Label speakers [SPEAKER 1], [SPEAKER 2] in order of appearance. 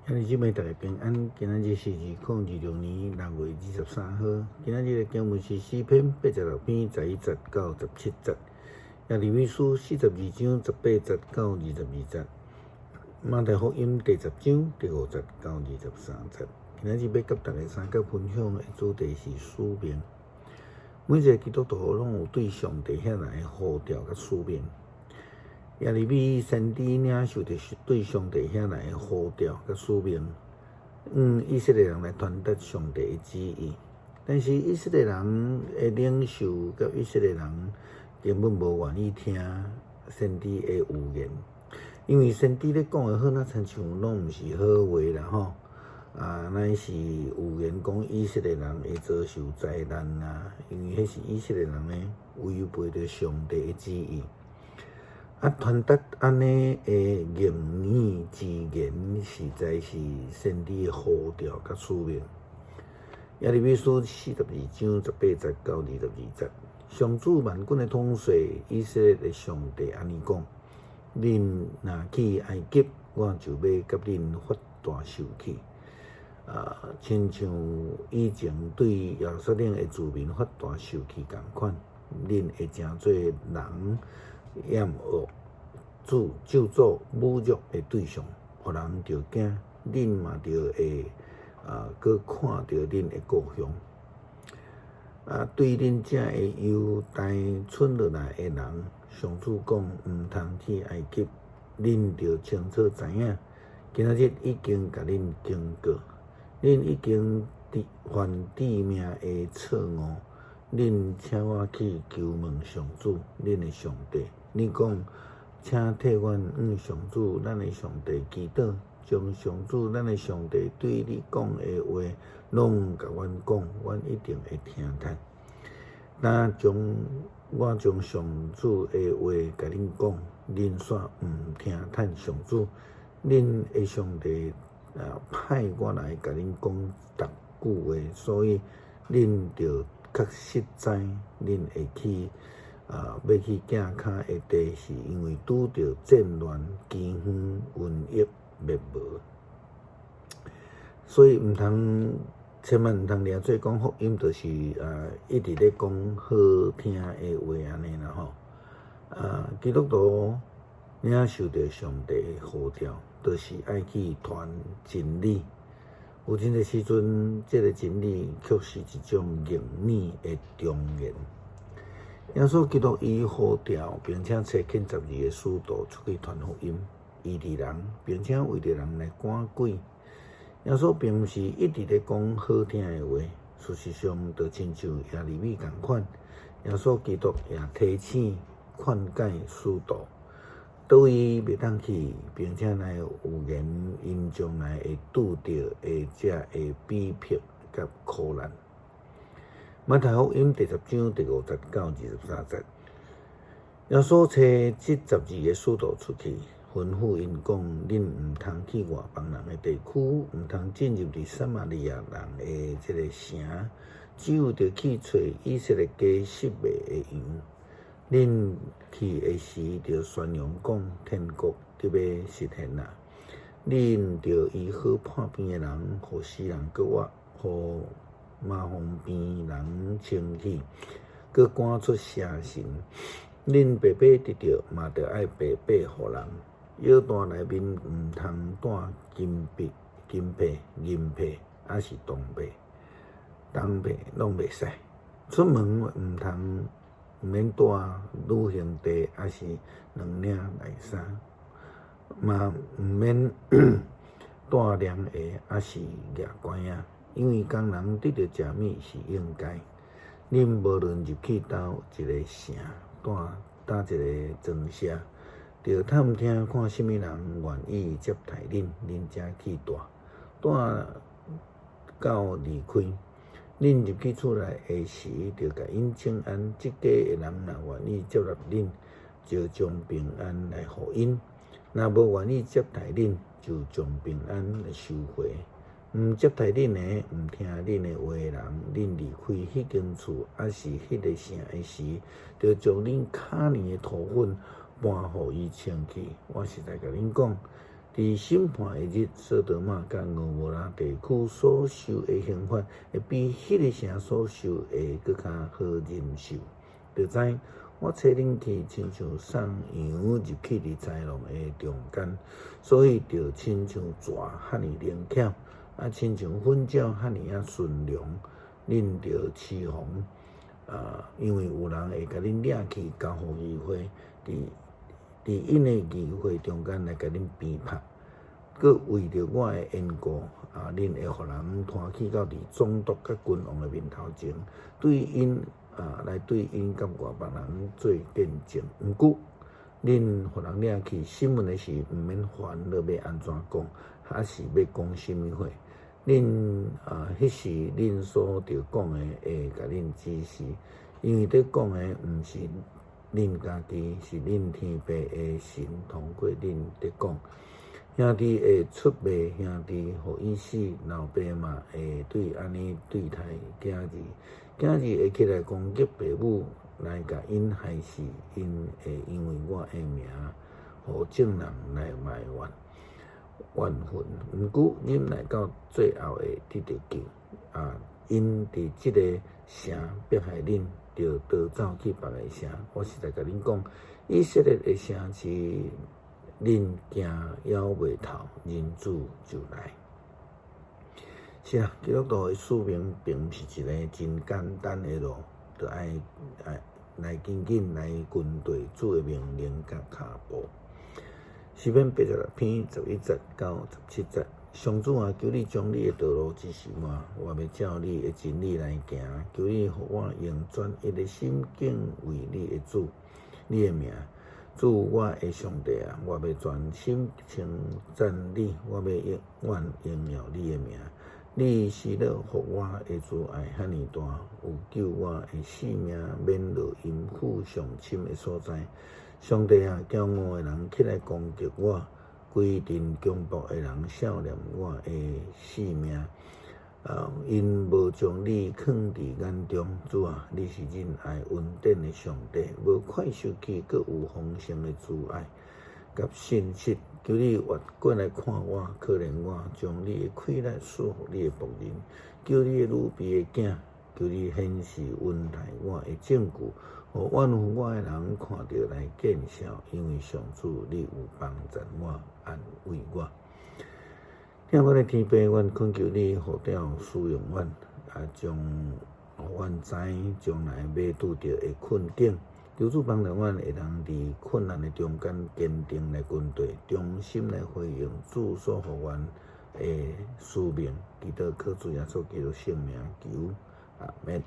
[SPEAKER 1] 兄弟姊妹大家平安，今仔日是2026年6月23號。今仔日的經文是詩篇86篇11節到17節，耶利米書42章18節到22節，馬太福音第十章第5節到23節。今仔日欲佮大家相佮分享的主題是使命。每一个基督徒攏有對上帝遐來的呼召佮使命。耶利米先知領受著對上帝遐來的呼召佮使命，向以色列人來傳達上帝的旨意。但是以色列人的領袖佮以色列人根本無願意聽先知的預言，因為先知咧講的好若親像攏毋是好話啦吼，啊，乃是預言講以色列人會遭受災難啊，因為彼是以色列人咧違背著上帝的旨意。啊，傳達按呢的逆耳之言，實在是先知的呼召佮使命。耶利米書42章18節到22節，上主萬軍的統帥以色列的上帝按呢講：恁若去埃及，我就欲佮恁發大受氣。啊，親像以前對耶路撒冷的子民發大受氣仝款，恁會成做人厭惡、咒咒詛、侮辱的對象，予人著驚，恁嘛著會啊，閣看著恁的故鄉。啊，對恁遮的猶大賰落來的人，上主講，毋通去埃及，恁著清楚知影，今仔日已經共恁警告，恁已經犯致命的錯誤。恁請我去求問上主，恁的上帝。恁講，請替阮向上主，咱的上帝祈禱，將上主，咱的上帝對你講的話，攏共阮講，阮一定會聽從。若將我將上主的話共恁講，恁煞毋聽從上主，恁的上帝啊派我來共恁講逐句話，所以恁著確實知恁會去啊，欲去行跤的地，是因為拄著戰亂、饑荒、瘟疫、滅亡，所以毋通千萬毋通掠做講福音，就是啊一直咧講好聽的話按呢啦吼。啊，基督徒領受著上帝的呼召，就是愛去傳真理。有真濟時陣，這个真理卻是一種逆耳的忠言。耶穌基督伊呼召，並且差遣12个使徒出去傳福音，醫治人，並且為著人來趕鬼。耶穌並毋是一直咧講好聽的話，事實上，就親像耶利米仝款，耶穌基督也提醒勸誡使徒。佗位袂當去，並且來預言𪜶將來會拄著的這个逼迫佮苦難。馬太福音第十章第5節到23節，耶穌差這十二个使徒出去，吩咐𪜶講：恁毋通去外邦人的地區，毋通進入佇撒瑪利亞人的這个城，只有著去揣以色列家失迷的羊。恁去的時，著宣揚講天國得欲實現啊！恁著醫好破病的人，予死人閣活，予麻風病人清氣，閣趕出邪神。恁白白得著，嘛著愛白白予人。藥袋內面毋通帶金幣、金幣、銀幣，抑是銅幣、銅幣攏袂使。出門毋通。毋免帶旅行袋，抑是兩領內衫，嘛毋免帶涼鞋，抑是蜈拐仔，因為工人得著食物是應該。恁無論入去佗一个城，佗佗一个莊舍，著探聽看啥物人願意接待恁，恁才去蹛，蹛到離開。恁入去厝內的時，著共𪜶請安。這家的人若願意接納恁，就將平安來予𪜶；若無願意接待恁，就將平安來收回。毋接待恁的，毋聽恁的話的人，恁離開彼間厝，抑是彼个城的時，著將恁跤爾的塗粉搬予伊清去。我實在共恁講，佇佇審判的日，所多瑪佮蛾摩拉地區所受的刑罰，會比彼个城所受的閣較好忍受。著知我差恁去，親像送羊入去佇豺狼的中間，所以著親像蛇遐爾靈巧，啊，親像糞鳥遐爾仔馴良。恁著持防，啊，因為有人會共恁掠去交予議會，佇佇𪜶的議會中間來共恁鞭拍。閣為著我的緣故，啊，恁會予人拖去到佇總督佮君王的面頭前，對𪜶啊，來對𪜶佮外邦人做見證。毋過，恁予人掠去審問的時，毋免煩惱欲按怎講，抑是欲講啥物話。恁啊，彼時恁所著講的會共恁指示，因為佇講的毋是恁家己，是恁天父的神通過恁佇講。兄弟會出賣兄弟，予伊死；老爸嘛會對按呢對待囝兒，囝兒會起來攻擊爸母，來共𪜶害死。𪜶會因為我的名，予眾人來埋怨。怨恨，毋過忍耐到最後會得著救。啊，𪜶佇這个城迫害恁，就逃走去別个城。我實在共恁講，以色列的城市，恁行猶未透，人子就來。是啊，基督徒的使命並毋是一个真簡單的路，著愛愛來緊緊來跟隨主的命令佮跤步。詩篇86篇11節到17節，上主啊，求你將你的道路指示我，我欲照你的真理來行。求你予我用專一的心敬畏你的主，你的名。主我的上帝啊，我欲全心稱讚你，我欲永遠榮耀你的名。你施樂予我的慈愛遐爾大，有救我的性命免落陰府上深的所在。上帝啊，驕傲的人起來攻擊我，規陣強暴的人數念我的性命。啊，𪜶無將你囥佇眼中。主啊，你是仁愛恩典的上帝，無快受氣，閣有豐盛的慈愛佮信實。求你越過來看我，可憐我，將你的氣力賜予你的僕人。救你的女婢的囝，求你顯示恩待我的證據，予怨恨我的人看著來見笑，因為上主你有幫贊我，安慰我。疼阮的天父，阮懇求你呼召使用阮，啊，將予阮知將來欲拄著的困境。求主幫助阮會當佇困難的中間堅定來跟隨，忠心來回應主所予阮的使命。祈禱靠主耶穌基督聖名求，阿們。